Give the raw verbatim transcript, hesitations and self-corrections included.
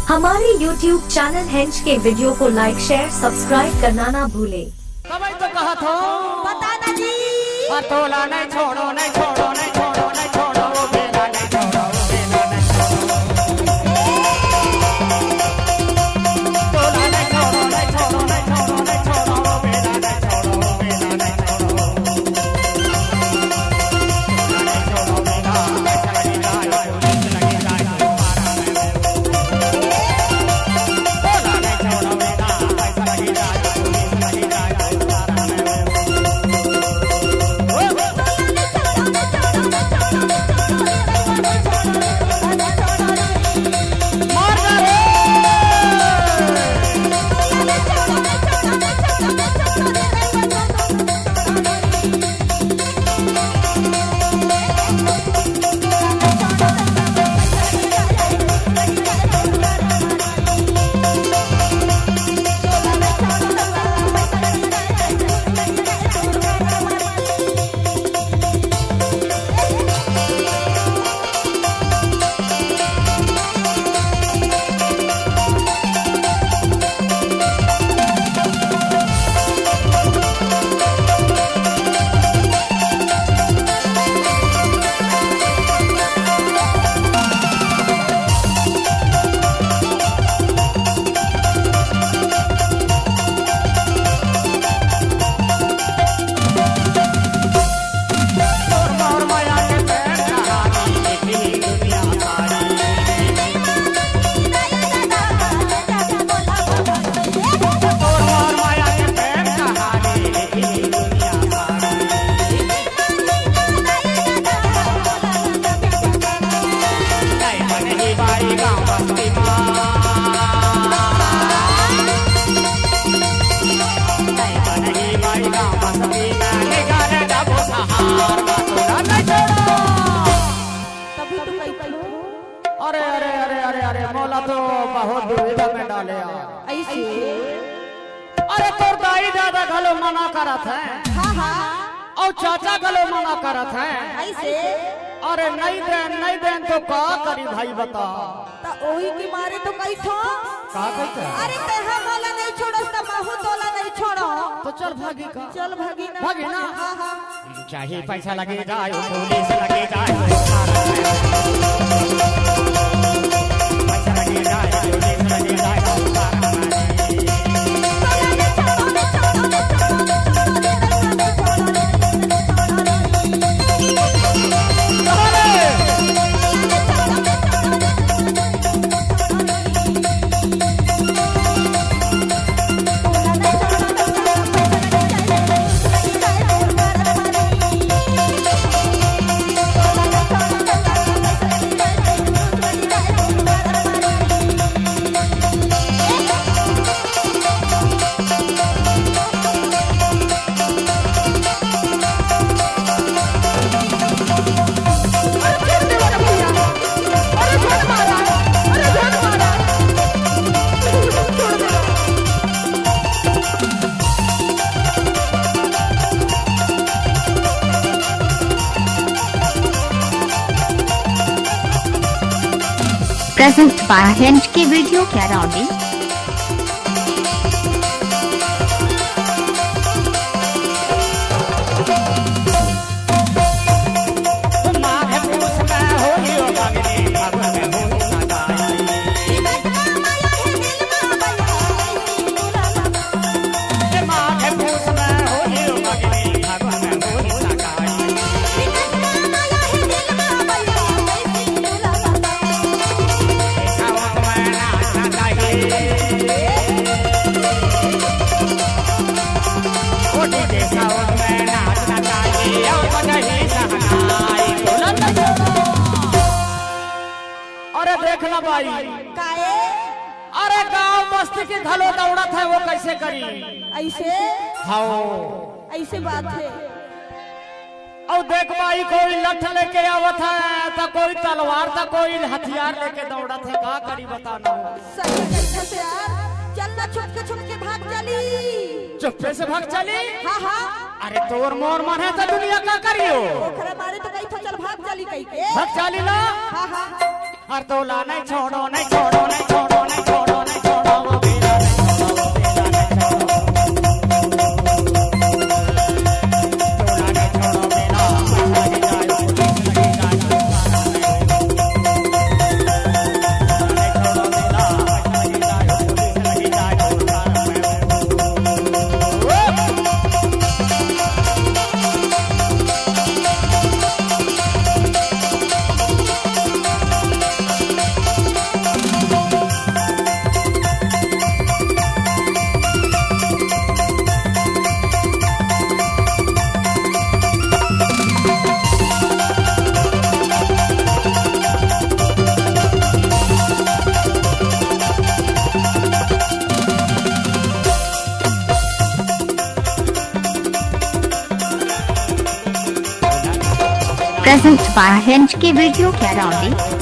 हमारे YouTube channel हेंच के वीडियो को लाइक, शेयर, सब्सक्राइब करना ना भूले। तबे तो कहत हो। बता ना जी। आ तोला नहीं छोड़ो, नहीं छोड़ो, नहीं छोड़ो, नहीं छोड़ो, ओ बेला नहीं छोड़ो, ओ बेला नहीं छोड़ो। तोला नहीं छोड़ो, नहीं छोड़ो, नहीं छोड़ो, नहीं छोड़ो, ओ बेला नहीं छोड़ो, ओ बेला नहीं छोड़ो। तभी तो कही थी। अरे, अरे, अरे, अरे, अरे, मोला तो बहुत दुविधा में डाले यार। ऐसे? अरे, तोर दाई दादा घलो मना करत हे। हाँ, हाँ। अउ चाचा घलो मना करत हे। ऐसे? अरे, नहीं देन, नहीं देन तो का करी भाई, बता। त ओही के मारे तो कही थो। का कही थो? अरे, तेहा मोला नहीं छोड़ो, त महू तोला नहीं छोड़ो। तो चल भागी का। चल भागी ना। भागी ना। हाँ, हाँ। चाहे पैसा लगे जाए, पुलिस लगे जाए, पैसा लगे जाए, पुलिस लगे जाए। Present by H K Video Karaoke। अरे देख ना भाई। काहे? अरे गांव बस्ती के घलो दौड़त हे, वो कैसे करी? ऐसे? हाँ। ऐसे बात हे। अउ देख भाई, कोई लठ लेके आवत हे, त कोई तलवार, त कोई हथियार लेके दौड़त हे, का करी बता ना। सही कहिथस यार, चल ना छुपके छुपके भाग चली। चुप्पे से भाग चली? हाँ, हाँ। अरे तोर मोर मन हे त दुनिया का करियो? ओकरे मारे तो कहिथो चल भाग चली कहिके। भाग चली ना? हाँ, हाँ। अरे तोला नहीं छोड़ो, नहीं छोड़ो, नहीं छोड़ो, नहीं Present by H K Video Karaoke.